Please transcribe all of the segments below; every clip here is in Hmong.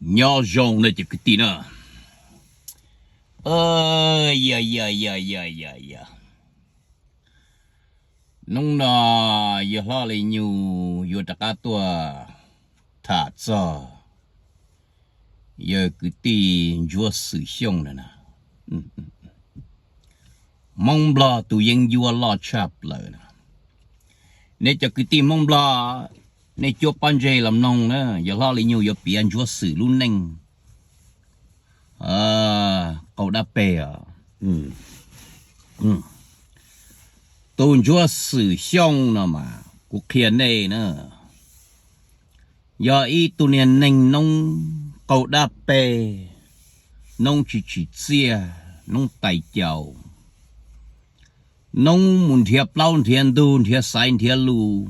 Nyob zoo na cov kwv tij na. Hnub no yawg hlob Li Nyug yuav rov qab tuaj tham txog yawg kwv tij Ntsuab Xwm Xyooj no na. Hmoob Nplog tus yeeb ncuab loj tshaj plaws na. Nej cov kwv tij Hmoob Nplog, nej cuab pob ntseg los mloog na, yawg hlob Li Nyug yuav piav Ntsuab Xwm lub neej qau dab peg os. Tus Ntsuab Xwm Xyooj no mas kuv qhia nej na, yog ib tug niag neeg noob qau dab peg, noob tsis tsim txiaj, noob tais caus, noob mus nrhiav plaub nrhiav ntug, nrhiav xaiv nrhiav lus.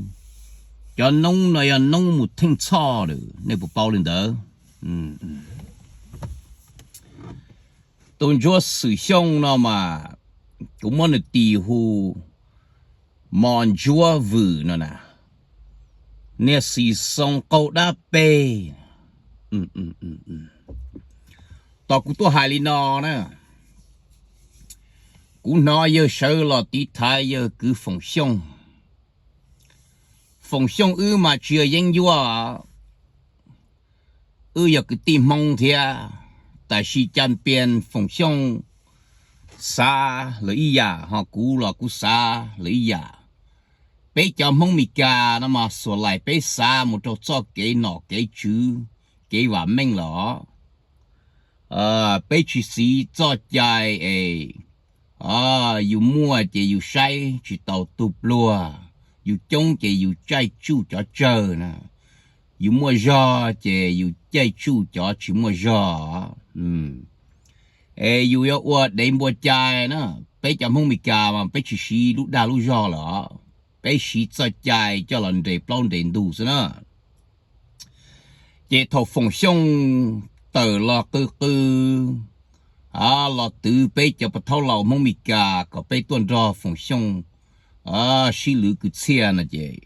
Cov noob no yog noob mus theej txhoj, nej puas paub li ntawd? Tus Ntsuab Xwm Xyooj no mas kuv muab nws tis hu Mos Ntsuab Vwm no na, niag xim xoo qau dab peg. Tos kuv tuaj hais li no na, kuv hnov yawg sawv los tiv thaiv yawg kwv Foom Xyooj. Foom Xyooj wb mas tsis yog yeeb ncuab, wb yog kwv tij Hmoob thiab, tab sis cas pias Foom Xyooj xav lawm ib yam, ho kuv los kuv xav lawm ib yam. Peb cov Hmoob Mes Kas no mas xuas lais peb xav mus rau txoj kev nom kev tswv, kev vam meej los peb tsis siv txoj cai es yus muaj ces yus saib tsis taus tus pluag, yus coob ces yus caij tsuj cov tsawg na, yus muaj zog ces yus caij tsuj cov tsis muaj zog. Es yus yuav ua dev npua cai na, peb cov Hmoob Mes Kas mas peb tsis siv lub dag lub zog lawm, peb siv txoj cai coj los nres plaub nres ntug xwb na. Ces thaum Foom Xyooj tawm los qw qw los twv peb cov pov thawj laus Hmoob Mes Kas kom peb tuaj nrog Foom Xyooj sib lwv kwv txhiaj no ces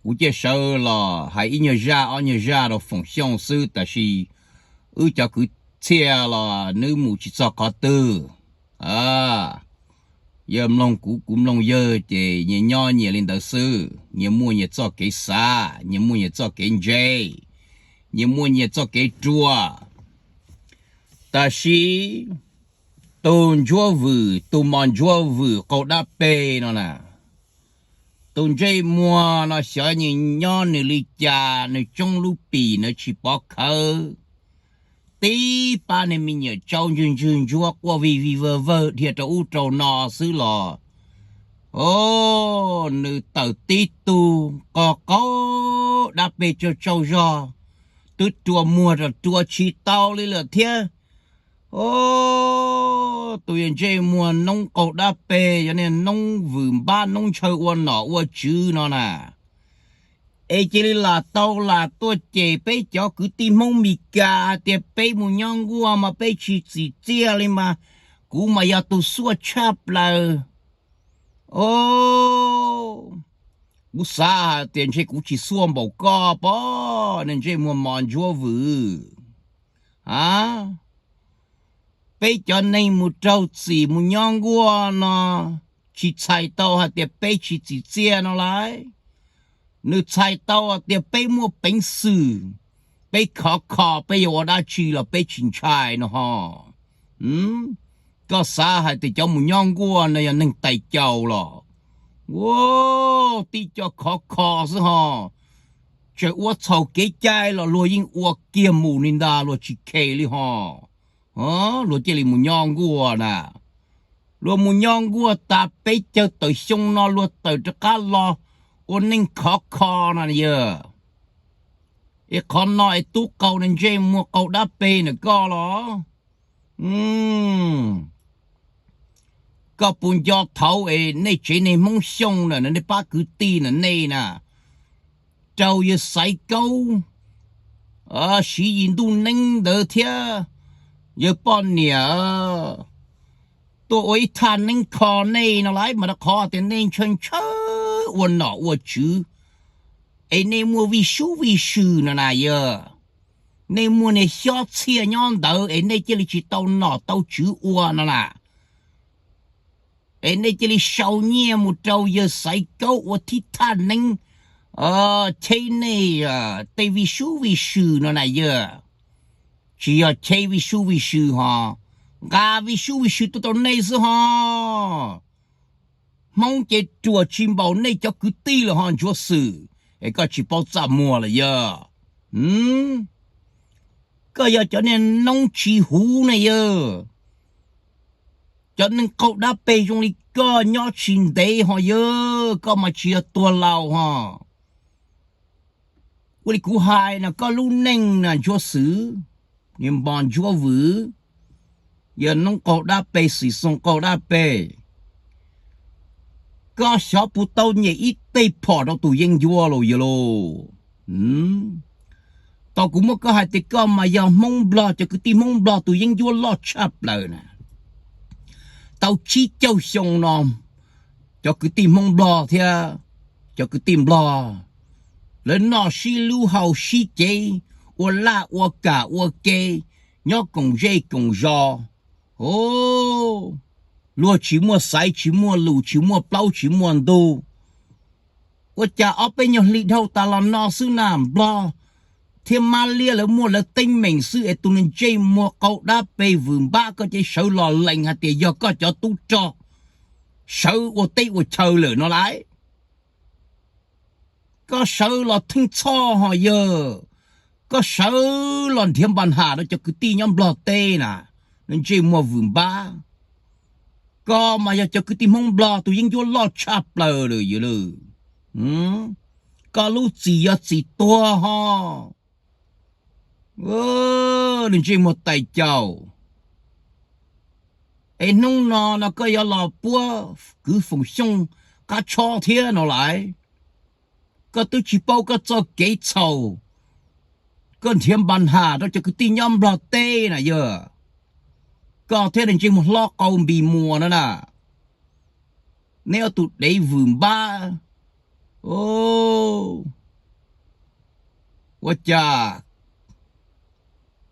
kuv cia sawv los hais ib nyuag zaj ob nyuag zaj rau Foom Xyooj xwb, tab sis wb cov kwv txhiaj los nws mus tsis txog qhov twg. Yawg mloog kuv, kuv mloog yawg, ces nyias nyob nyias li ntawd xwb, nyias muaj nyias txoj kev xav, nyias muaj nyias txoj kev ntse, nyias muaj nyias txoj kev ruam. Tab sis tus Ntsuab Vwm, tus Mos Ntsuab Vwm qau dab peg no na, tus ntsej muag no xyov nws nyob nws li cas, nws tsoob lub pim nws tsis pov khawv, tib pab niag me nyuam tsau ntswg ntswg ntsuab quaj vij vij vawg vawg dhia rau ub rau no xwb los, o, nws tawm tib tug qog qau dab peg tsaug tsaug zog, twb rua muag rua tsis tau li lawm thiab. O, tus yawg ntsej muag noob qau dab peg, yog niag noob vwm npab noob ntshaw ua nom ua tswv no na, es cia li lam tau lam tuaj cem peb cov kwv tij Hmoob Mes Kas hais tias peb mus nyob nkuaj mas peb tsis tsim txiaj li mas, kuv mas yog tus xuaj tshaj plaws. O, kuv xav hais tias ntshe kuv tsis xuaj npaum koj pob, niag ntsej muag Mos Ntsuab Vwm. A, peb cov neeg mus raug txim mus nyob nkuaj no tsis txhais tau hais tias peb tsis tsim txiaj no lauj. Nws txhais tau hais tias peb muaj peev xwm, peb khov kho, peb yuav ua dab tsi los peb tsis ntshai no ho. Koj xav hais tias cov mus nyob nkuaj no yog neeg tais caus los, ua, tib co khov kho xwb ho. Tseem ua txhaum kev cai los luag yeej ua kiag mus li ntag, luag tsis khes li ho. Luag cia li mus nyob nkuaj na, luag mus nyob nkuaj tas peb caug tawm xyoo no luag tawm rov qab los ua neeg khov kho no yog. Es qhov no es tub qau niag ntsej muag qau dab peg na koj los? Koj puas nco thaud es nej tsev neeg Hmoob Xyooj na, nej pab kwv tij na, nej na, raug yawg Xaiv Kaub, Siv Yis Ntuj Neeb ntawd thiab yawg poj niam tuaj ua ib thaj neeb kho nej no lauj, mas rau qhov tias nej ntshaw ntshaw ua nom ua tswv, es nej muaj vij sub vij sw no na yog. Nej muaj niag xyob txhiaj nyob ntawd es nej cia li tsis tau nom tau tswv ua no na, es nej cia li sau nyiaj mus rau yawg Xaiv Kaub ua thib thaj neeb cheb nej tej vij sub vij sw no na yawg. Tsis yog cheb vij sub vij sw ho, nqa vij sub vij sw tuaj rau nej xwb ho. Hmoob ces ruam tsis npaum nej cov kwv tij lawm ho Ntsuag Xwm, es koj tsis paub txaj muag lawm yawg. Koj yog cov niag noob tsis huv ne yawg. Cov neeg qaug dab peg zoo li koj nyob tsis ntev ho yawg, koj mas tsis yog tuag laus ho. Ua li kuv hais no, koj lub neej na Ntsuag Xwm, niag Npos Ntsuab Vwm, yog noob qaug dab peg, Xim Xoo qaug dab peg, koj xyov puas tau nyem ib teg phom rau tus yeeb ncuab los yawg lauj. Tau kuv muab koj hais tias koj mas yog Hmoob Nplog, cov kwv tij Hmoob Nplog tus yeeb ncuab loj tshaj plaws na. Tau tsib caug xyoo no, cov kwv tij Hmoob Nplog thiab cov kwv tij Nplog, lawv noj sib hlub haus sib cev, ua laj ua kam ua ke, nyob koom zej koom zos. Luag tsis muaj xaiv, tsis muaj lus, tsis muaj plaub, tsis muaj ntug. Ua cas ob peb nyuag hli dhau tas los no xwb na, Nplog thiab Mab Liab lawv muaj lawv teeb meem xwb es tus niag ntsej muag qaug dab peg Vwm Npab koj cia li sawv los lees hais tias yog koj cov tub rog sawv ua teb ua chaw lawm no lauj. Koj sawv los theej txhoj ho yawg, koj sawv los nrhiav npa nham rau cov kwv tij nyob Nplog teb na, niag ntsej muag Vwm Npab. Koj mas yog cov kwv tij Hmoob Nplog tus yeeb ncuab loj tshaj plaws lawm yawg lauj. Koj lub txim yog txim tuag ho. Niag ntsej muag tais caus, es hnub no no koj yuav los puab kwv Foom Xyooj qab tshob thiab no lauj. Koj twb tsis paub koj txoj kev txhaum, koj nrhiav npa nham rau cov kwv tij nyob Nplog teb na yawg. Koj thiab niag ntsej muag hlob qau npis muas no na, neb ob tug dev Vwm Npab. Ua cas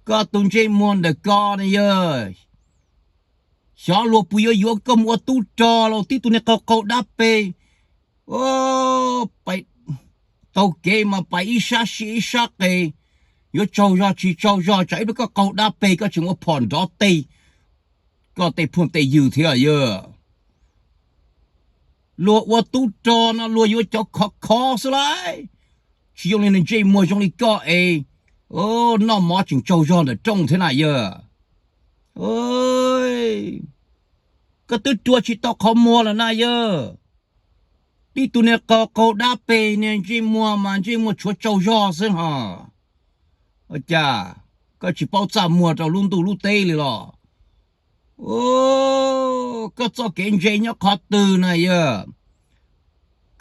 koj tus ntsej muag ntawm ko ne yawg, xyov luag puas yuav yuav koj mus ua tub rog los tib tug niag qaug qaug dab peg. Taug kev mas pais ib sab siab ib sab qes, yuav tsaug zog tsis tsaug zog, tsam ib pliag koj qaug dab peg koj tseem ua phom nrov teg koj tej phooj tej ywg thiab yawg. Luag ua tub rog no luag yuav cov khov khov xwb lauj, tsis zoo li niag ntsej muag zoo li koj es noj mov tseem tsaug zog ntawm rooj thiab na yawg. Koj twb rua tsis tau qhov muag lawm na yawg. Tib tug niag qaug qaug dab peg niag ntsej muag mas ntsej muag tshuav tsaug zog xwb ho. Ua cas koj tsis paub txaj muag rau lub ntuj lub teb li los? Koj txoj kev ntse nyob qhov twg na yawg?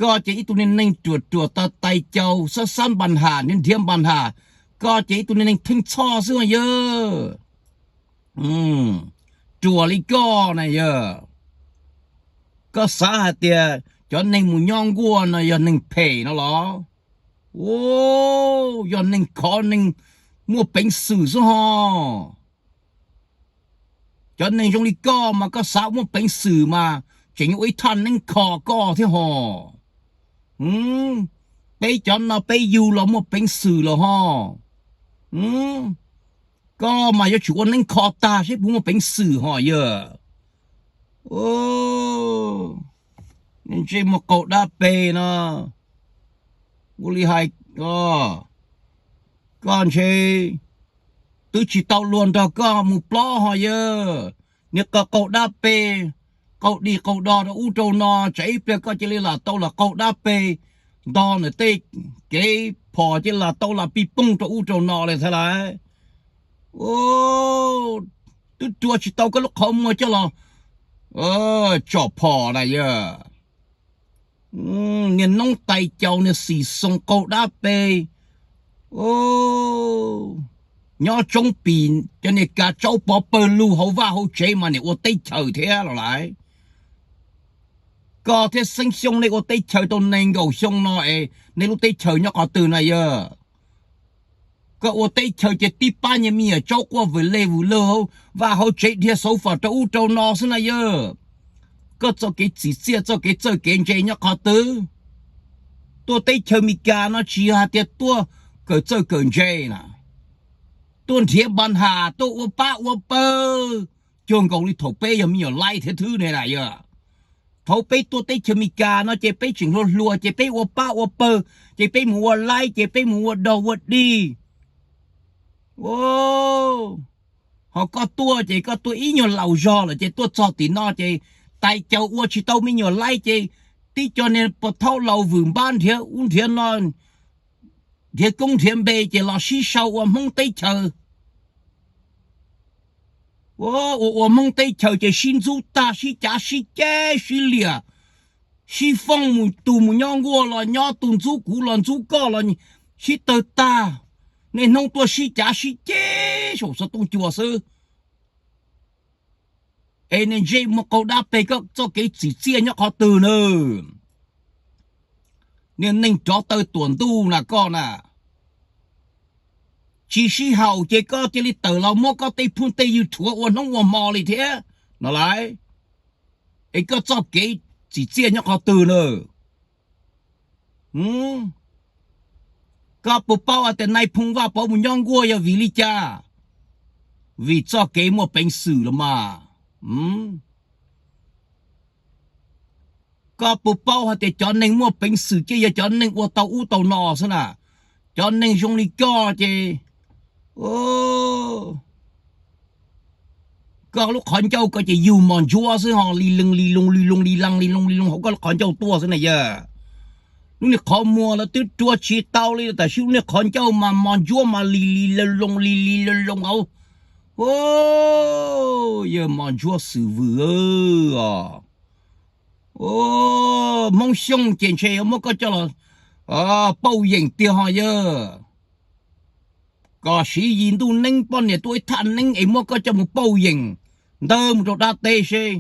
Koj ces ib tug niag neeg ruam ruam tais caus xab xab npa nham nrhiav nrhiav npa nham, koj ces ib tug niag neeg theej txhoj xwb yawg. Ruam li koj na yawg, koj xav hais tias cov neeg mus nyob nkuaj no yog neeg phem no los? Yog neeg khov neeg muaj peev xwm xwb ho. Cov neeg zoo li koj mas koj xav muaj peev xwm mas tseem yuav ua ib thaj neeb kho koj thiab ho. Peb cov no peb yug los muaj peev xwm los ho. Koj mas yuav tsum ua neeb kho tag seb puas muaj peev xwm ho yawg. Ntsej muag qaug dab peg no, ua li hais, koj ntshe twb tsis tau luag nrog koj mus plob ho yawg. Niag qaug qaug dab peg, qaug dig qaug do rau ub rau no, tsam ib pliag koj cia li lam tau lam qaug dab peg, nto ntawm tej kev phom cia li lam tau lam pij pooj rau ub rau no li thiab lauj. Twb rua tsis tau koj lub qhov muag coj los tsom phom na yawg. Niag noob tais caus niag xim xoos qaug dab peg, nyob tsoob pim cov niag kav tsaub pov pawg lug hauv vaj hauv tsev mas niam ua teb chaws thiab los lawm. Koj thiab Xeeb Xyooj nej ua teb chaws tau nees nkaum xyoo no es nej lub teb chaws nyob qhov twg na yawg? Koj ua teb chaws ces tib pab nyuag me nyuam tsaub quaj vwm leg vwm lawg hauv vaj hauv tsev dhia xauv fom rau ub rau no xwb na yawg. Koj txoj kev txim txiaj txoj kev txawj kev ntse nyob qhov twg? Tuaj teb chaws Amelikas no tsis yog hais tias tuaj kawm txawj kawm ntse na, tuaj nrhiav npa nham, tuaj ua pab ua pawg, cuag nkaus li thaum peb yog me nyuam laib thiab thwb ne na yawg. Thaum peb tuaj teb chaws Amelikas no ces peb tseem hluas hluas ces peb ua pab ua pawg, ces peb mus ua laib, ces peb mus ua dog ua dig. Ho koj tuaj ces koj tuaj ib nyuag laus zog lawm ces tuaj txog tim no ces tais caus ua tsis tau me nyuam laib ces tib co niag pos thaub laus vwm npab nrhiav ub nrhiav no, nrhiav koob nrhiav npe ces los sib sau ua Hmoob teb chaws. Ua ua Hmoob teb chaws ces sib ntxub tag, sib cav sib ceg sib liam, sib foob, mus tus mus nyob nkuaj los nyob, tus ntxub kuv los ntxub koj los sib tawg tag. Niaj hnub tuaj sib cav sib ceg saum xov tooj cua xwb. Es niag ntsej muag qaug dab peg, koj txoj kev txim txiaj nyob qhov twg na? Niag neeg rov taw tuam ntuj na koj na, tsis sib haum ces koj cia li tawm los muab koj tej phooj tej ywg rhuav ua hnub ua hmo li thiab no lauj. Es koj txoj kev txim txiaj nyob qhov twg na? Koj puas paub hais tias Nais Phoo Vaj Pov mus nyob nkuaj yog vim li cas? Vim txoj kev muaj peev xwm los mas. Koj puas paub hais tias cov neeg muaj peev xwm ces yog cov neeg ua tau ub tau no xwb na? Cov neeg zoo li koj ces koj lub qhov ncauj ko ces yug mos ntsuab xwb ho, li loo li loo li loo li loo li loo li loo hauv koj lub qhov ncauj tuaj xwb na yawg. Lub niag qhov muag los twb rua tsis tau li, tab sis lub niag qhov ncauj mas mos ntsuab mas li li loo li li loo hauv. Yawg mos ntsuab xwm vwm os. Hmoob Xyooj ces ntshe yuav muab koj coj los pauj yeem tiag ho yawg. Kom siv yim ntuj neeb poj niam tuaj ib thaj neeb es muab koj coj mus pauj yeem ntawd mus rau dab teb seb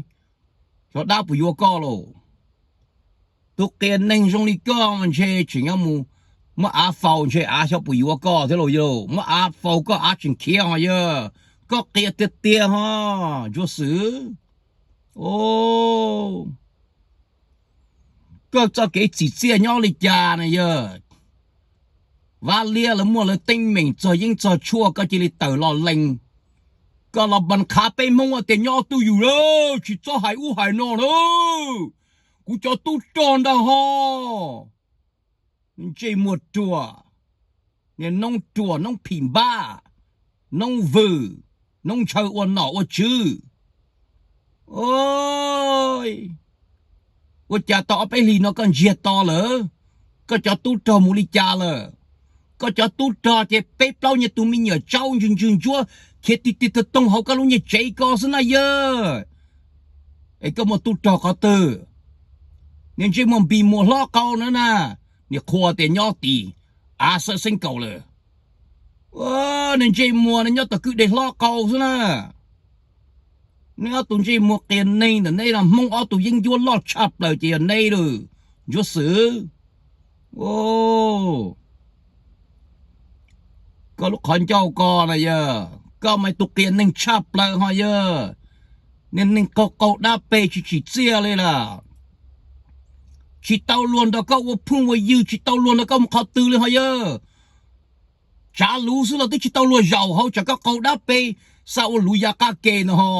xyov dab puas yuav koj lauj. Tus qias neeg zoo li koj ntshe tseem yuav mus muab av faus ntshe av xyov puas yuav koj thiab lauj yawg. Muab av faus koj av tseem khiav ho yawg. Koj qias tiag tiag ho ntsuab xwm. Koj txoj kev txim txiaj nyob li cas na yawg? Vaj liab lawv muaj lawv teeb meem txog yeeb txog tshuaj koj cia li tawm los lees. Koj los npas khav peb Hmoob tias nyob twj ywm lawm tsis txhob hais ub hais no na. Kuv cov tub rog ntag ho. Ntsej muag ruam, niag noob ruam noob phim npab, noob vwm, noob ntshaw ua nom ua tswv. Ua cas tau ob peb hlis no koj ntsiag to lawm? Koj cov tub rog mus li cas lawm? Koj cov tub rog ces peb plaub nyuag tus me nyuam tsaub ntswg ntswg ntsuab khiav tig tig tag toog hauv koj lub nyuag tsev ko xwb na yawg. Es koj muaj tub rog qhov twg? Niag ntsej muag npis muas hlob qau na na, niag qhua tias nyob tim av xeeb kaum lawm. Niag ntsej muag no nyob tom kwj deg hlob qau xwb na. Neb ob tug ntsej muag qias neeg ntawm neb no, Hmoob ob tug yeeb ncuab loj tshaj plaws ces yog neb lawm, ntsuab xwm. Koj lub qhov ncauj ko na yawg, koj mas tus qias neeg tshaj plaws ho yawg. Niag neeg qaug qaug dab peg tsis tsim txiaj li lawm. Tsis tau luag nrog koj ua phooj ua ywg, tsis tau luag nrog koj mus qhov twg li ho yawg. Tsav luv xwb los twb tsis tau luag zaum hauv tsam koj qaug dab peg, xa ua luv ya qab ke no ho.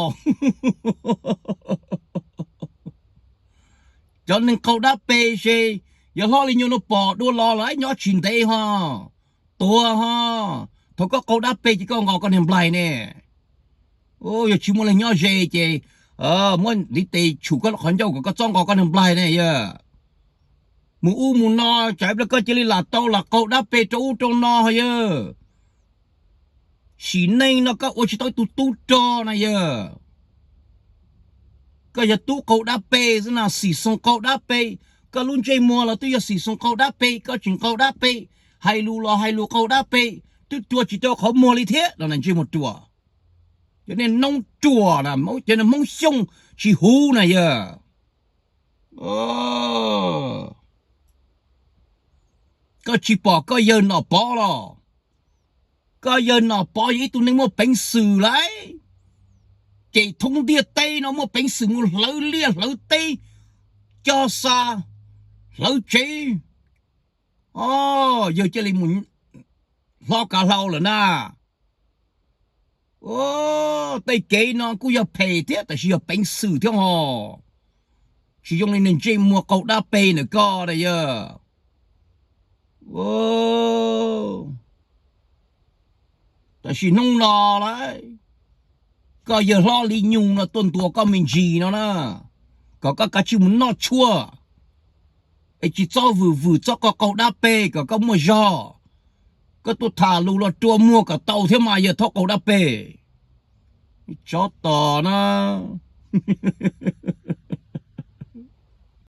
Cov neeg qaug dab peg se yog hlob li nyuag no pom dua los lawm nyob tsis ntev ho, tuag ho. Thaum koj qaug dab peg ces koj nqos koj niag nplaig ne. Yog tsis muaj leej nyob ze ces muab ntiv tes tshum koj lub qhov ncauj kom koj txhob nqos koj niag nplaig ne yawg. Mus ub mus no tsam ib pliag koj cia li lam tau lam qaug dab peg rau ub rau no ho yawg. Sim neej no koj ua tsis tau ib tug tub rog na yawg. Koj yog tub qaug dab peg xwb na, xim xoos qaug dab peg. Koj lub ntsej muag los twb yog xim xoos qaug dab peg, koj tseem qaug dab peg, hais lus los hais lus qaug dab peg, twb rua tsis tau qhov muag li thiab los na ntsej muag ruam. Cov niag noob ruam na, cov niag Hmoob Xyooj tsis huv na yawg. Koj tsis pom koj yawg Nom Pov los? Koj yawg Nom Pov yog ib tug neeg muaj peev xwm lauj. Ces thoob ntiaj teb no muaj peev xwm mus hlawv liaj hlawv teb, cog xa, hlawv tsev. O, yawg cia li mus hlob kav hlau lawm na. Tej kev no kuj yog phem thiab tab sis yog peev xwm thiab hos. Tsis zoo li niag ntsej muag qaug dab peg ntawm koj na yog. Tab sis hnub no lawm, koj yawg hlob Li Nyug no tuaj ntuas koj me ntsis no na, kom koj kav tsij mus noj tshuaj, es tsis txhob vwm vwm txhob qaug qaug dab peg kom koj muaj zog. Koj tuaj tham lus los rua muag kom tau thiab mas yawg txhob qaug dab peg. Tsov tom na.